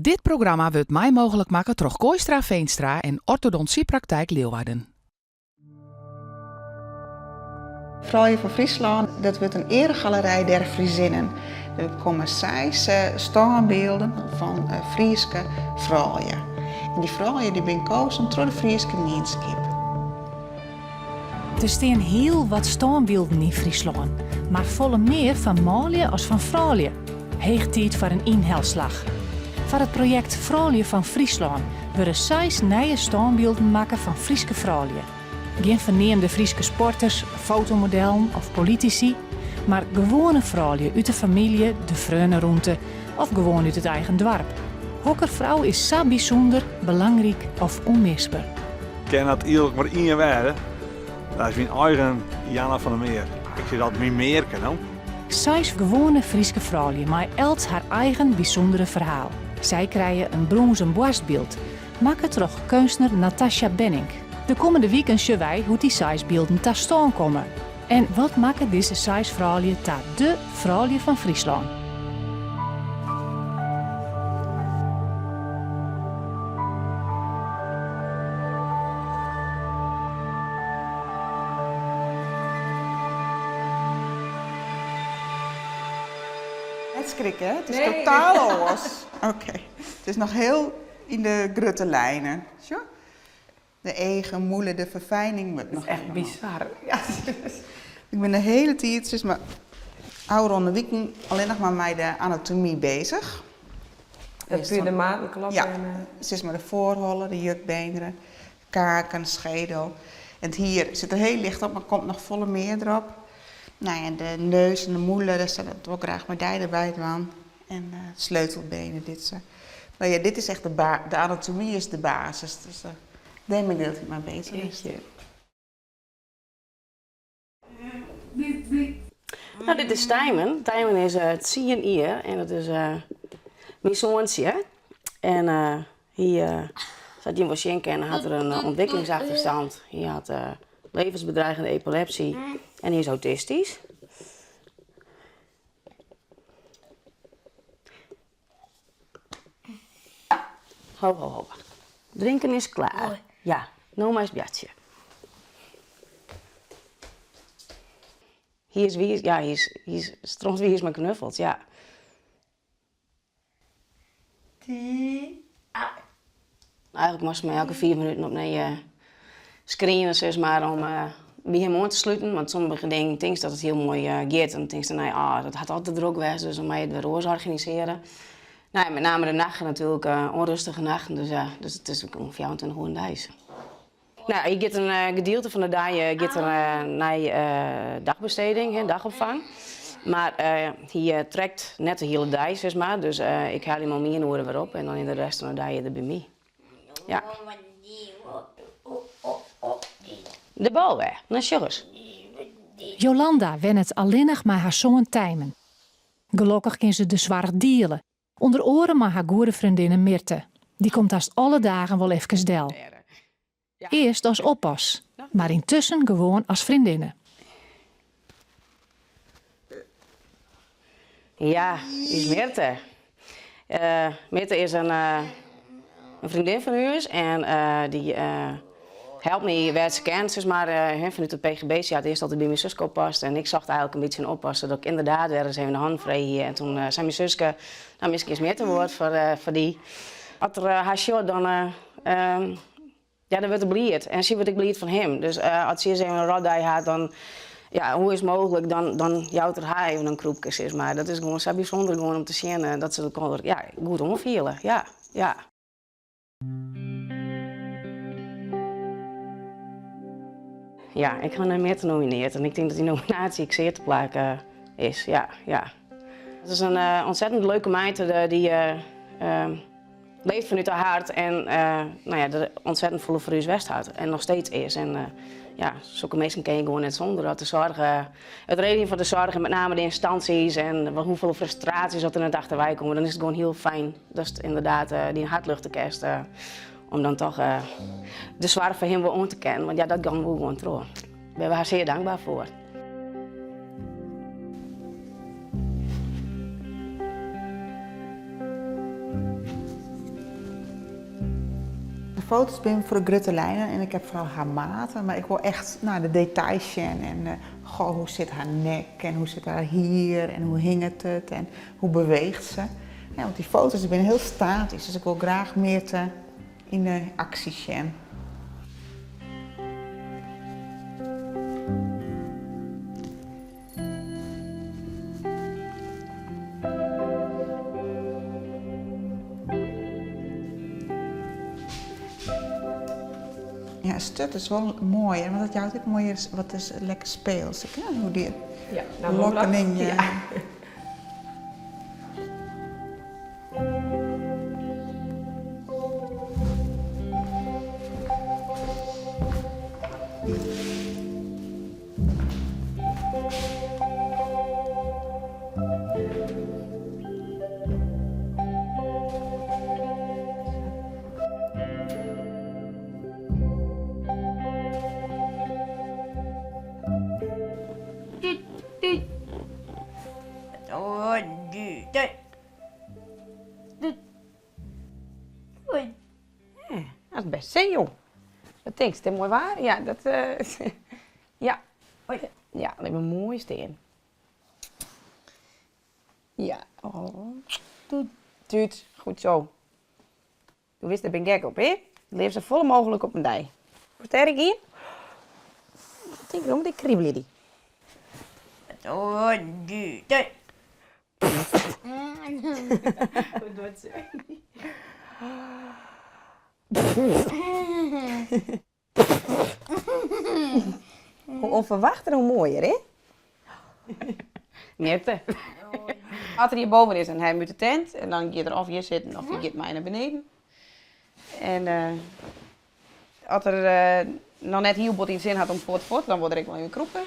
Dit programma wurdt mei mooglik makke troch Kooistra Veenstra en Orthodontiepraktijk Leeuwarden. Froulju fan Fryslân, dat wurdt in earegalerij der Friezinnen. Der komme seis stânbylden fan Fryske froulju. En dy froulju dy binne kozen troch de Fryske mienskip. Der stean hiel wat stânbylden yn Fryslân, mar folle mear fan manlju as fan froulju. Heech tiid foar in ynhelslach. Foar it projekt Froulju fan Fryslân wurde seis nije stânbylden makke fan Fryske froulju. Gjin ferneamde Fryske sporters, fotomodellen of politisy, mar gewoane froulju út de famylje, de freonerûnte of gewoan út it eigen doarp. Hokker frou is sa bysûnder, belangryk of ûnmisber? Kin dat earlik mar ien wêze, dat is myn eigen Janna van der Meer. Ik sis altyd myn mearke, no. Seis gewoane Fryske froulju mei elts har eigen bysûndere ferhaal. Sy krije in brûnzen boarstbyld, makke troch keunstner Natasja Benning. De kommende wiken sjogge wy hoe't dy seis bylden ta stân komme. En wat makket dizze seis froulju ta dé froulju fan Fryslân? Net skrikke, hè? It is totaal oars. Oké. It is noch hiel yn de grutte lijnen. Sjoch. De eagen, mûle, de ferfining wurdt noch Echt bizar. Ja. Ik bin de hiele tiid, sis mar, ôfrûne wiken allinnich mar mei de anatomy bezich. Dat puer de maten kloppe? Ja, sis mar de foarholle, de jukbeenderen, kaken, schedel. En it hier sit der hiel licht op, mar komt noch folle mear derop. No ja, de neus en de mûle, dêr sil ik wol graach mei dy derby dwaan. En sleutelbenen, dit sa. Mar ja, dit is echt de de anatomy is de basis, dus dêr bin ik altyd mei bezich west. No, dit is Tijmen. Tijmen is tsien jier en dat is myn soantsje. En hy, sa't jim wol sjen kinne, hat er in ûntwikkelingsachterstand. Hy hat levensbedreigende epilepsy en hy is autistysk. Ho, ho, ho, wacht. Drinken is klaar. Ja, no meist boartsje. Hy is wiis, ja, hy is, hy is strontwiis mei knuffels, ja. Eigenlik moast my elke fiif minuten opnij screenen sis mar om by him oan te sluten, want sommige dingen tinkst dat it hiel moai giet en tinkst dêrnei, oh, dat hat al te drok west, dus dan moatte je it wer oars organisearje. No ja, met name de nachten natuerlik, ûnrêstige nachten, dus ja, dus it is gewoan 24 oeren deis. No, hy giet in gedielte fan de dei giet er nei dagbesteding, hè, dagopfang. Mar hy trekt net de hiele dei, sis mar. Dus ik helje him om ien oere wer op en dan is de rest fan de dei er by my. Ja. De bal wer. No sjoch ris. Jolanda wennet allinnich mei har soan Tijmen. Gelokkich kin se de soarch diele. Under oare mei har goede freondinne Mirte. Dy komt hast alle dagen wol efkes del. Earst as oppas, mar yntusken gewoan as freondinne. Ja, is Mirte. Mirte is in freondin fan ús en dy helpt my wêr't se kin, sis mar, fanút de PGB. Sy hat earst altyd by myn suske oppast en ik socht eigenlik in bytsje in oppasser dat ik ynderdaad wer ris even de hannen frij hie. En toen sei myn suske, no miskien is Mirte wol wat foar dy. As er har sjocht dan, ja, dan wurdt er bliid en sy wurdt ek bliid fan him. Dus as sy ris even in rotdei hat, dan, ja, hoe is it mooglik, dan, dan jout er har even in krûpke, sis mar. Dat is gewoan sa bysûnder gewoan om te sjen dat se elkoar, ja, goed oanfiele, ja, ja. Ja, ik ha nei Mirte nomineard en ik tink dat dy nominaasje ek sear te plak is, ja, ja. It is in ontzettend leuke meid dy't leeft fanút har hert en no ja, der ontzettend folle foar ús west hat en noch steeds is. En ja, sokke minsken kinne je gewoan net sûnder. Dat de soarch, it regeljen fan de soarch en met name de ynstansjes en hoefolle frustraasjes dat der net achterwei komme, dan is it gewoan hiel fijn datst ynderdaad dyn hert luchte kinst om dan toch de soarch foar him wol oan te kinnen. Want ja, dat gong wol gewoan troch. Dêr binne we har sear dankber foar. Foto's binne foar de grutte lijnen en ik ha foaral har maten, mar ik wol echt no, de details sjen en goh, hoe sit har nek en hoe sit har hier en hoe hinget it en hoe beweecht se. Ja, want dy foto's dy binne hiel statysk, dus ik wol graach Mirte yn de aksje sjen. Ja, sturt is wol moai, want dat jout ek moai wat is lekker speels. Hè? Hoe dy ja, nou, lokken yn je. Ja. Dat is best sin, jong. Wat tinkst, it is moai waar? Ja, dat, ja. Ja, lit my moai stean. Ja, oh. Tút, goed zo. Do witst, dêr bin ik gek op, hè? Leafst sa folle mooglik op in dei. Wolst dêr ek yn? Tink derom, ik kribelje dy. Hoe onverwachter, hoe mooier, hè? Mirte. As er hjirboven is, dan ha him út de tent en dan giet er of hjir sitten of hy giet mei nei beneden. En as er noch net hiel bot yn 't sin hat om fuort fuort, dan wol er ek wol even krûpe.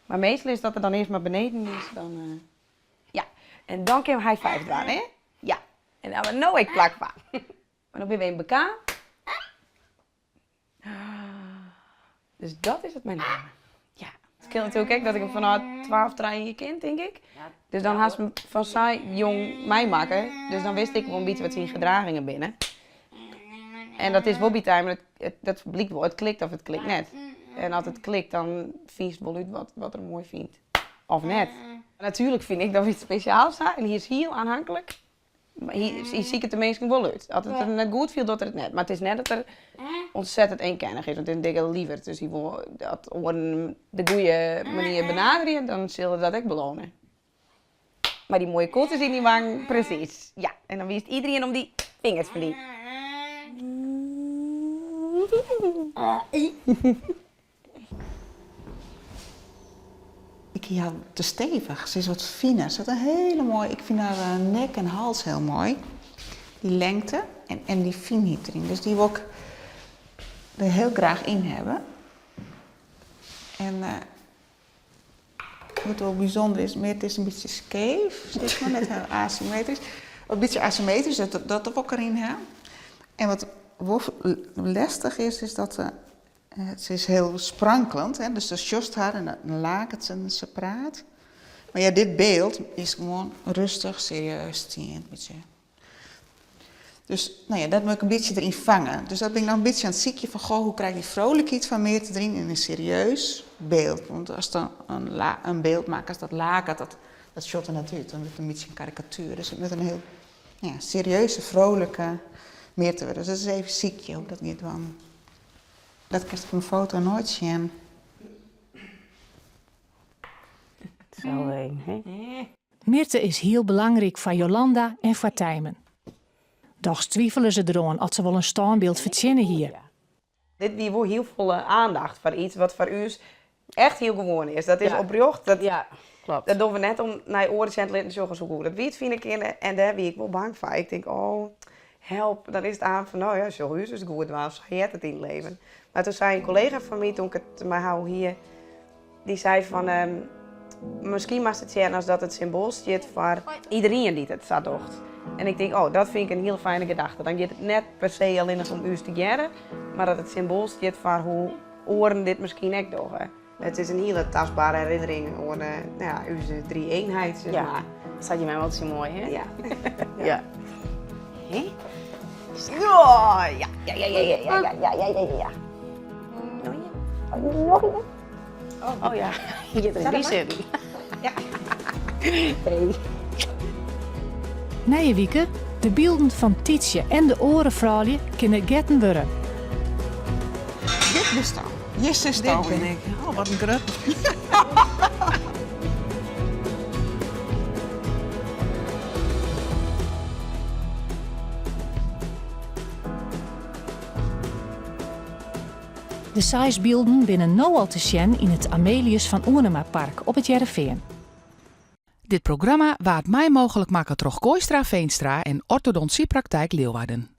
Mar meastal is dat er dan earst mar beneden is, dan ja. En dan kinne we high five dwaan, hè? Ja. En dan ha we no ek plak foar. Mar no binne we even bekaam. Dus dat is it mei namme. Ja. It skeelt natuerlik ek dat ik him fanôf twa of trije jier ken, tink ik. Dus dan hast him fan sa jong meimakke. Dus dan witst ek wol in bytsje wat syn gedragingen binne. En dat is wol by Tijmen, dat blykt wol, it klikt of it klikt net. En as it klikt, dan fynst wol út wat er moai fynt. Of net. Natuerlik fyn ik dat we yts spesjaals ha en hy is hiel oanhinklik. Hy siket de minsken wol út. As it him net goed fielt, docht er it net. Mar it is net dat er ontzettend eenkennig is, want it is in dikke lieverd. Dus hy wol, as oaren him de goede manier benaderje, dan sil er dat ek belone. Mei dy moaie koeltsjes yn dyn wang, presys. Ja, en dan wiist iderien om dy fingers fan dy. Ik hie har te stevich, se is wat finer. Se hat in hiele moaie, ik fyn har nek en hals hiel moai. Dy lengte en dy fynheid deryn. Dus dy wol ik der hiel graach yn hawwe. En wat wol bysûnder is, Mirte is in bytsje skeef, sis mar, net hiel asymmetrysk. In bytsje asymmetrysk, dat wol ik deryn ha. En wat wol lestich is, is dat se is hiel sprankelend, hè, dus dan sjochst har en dan laket se en se praat. Mar ja, dit byld is gewoan rêstich, serieus, steand, bytsje. Dus no ja, dat moat ik in bytsje deryn fange. Dus dat bin ik noch in bytsje oan it sykjen fan, goh, hoe krij ik dy vrolijkheid fan Mirte deryn yn in serieus byld? Want ast dan in byld makkest dat laket, dat sjocht der net út. Dan wurdt it in bytsje in karikatuer. Dus it moat in hiel, ja, serieuze, vrolijke Mirte wurde. Dus dat is even sykje hoe't ik dat gean dwaan. Dat kinst op in foto noait sjen. Zo een, hè? Mirte is hiel belangryk foar Jolanda en foar Tijmen. Dochs twivele se deroan oft se wol in stânbyld fertsjinne hie. Dit wie wol hiel folle aandacht foar iets wat foar ús echt hiel gewoan is. Dat is oprjocht. Dat, Ja, klopt. dat dogge we net om nei oaren sjen te litten sjogge hoe goed dat wy it fine kinne. En dêr wie ik wol bang foar. Ik tink, oh, help, dan is it aan fan, no ja, sjoch ús ris goed dwaan, sa heart it yn it leven. Mar toen sei in kollega fan my, toen ik it mei har hie, dy sei fan, miskien moatst it sjen as dat it symboal stiet foar iderien dy't it sa docht. En ik tink, oh, dat fyn ik in hiele fijne gedachte. Dan giet it net per se allinnich om ús tegearre, mar dat it symboal stiet foar hoe oaren dit miskien ek dogge. It is in hiele tastbare herinnering oan no ja, ús drie-eenheid, sis Ja. mar. Seit je mem altyd sa moai, hè? Ja. Ja. Hé? Ja, ja, ja, ja, ja, ja, ja, ja, ja, ja, ja. Nog ien? Oh, oh ja, hier giet der by sitten. Ja. Hey. Nije wike, de bylden fan Tytsje en de oare froulju kinne getten wurde. Dit bisto. Hjir sitsto. Dit bin ik. Oh, wat in grut. De seis bylden binne no al te sjen yn it Amelius van Oenemapark op It Hearrenfean. Dit programma waard mei mooglik makke troch Kooistra Veenstra en Orthodontsiepraktijk Leeuwarden.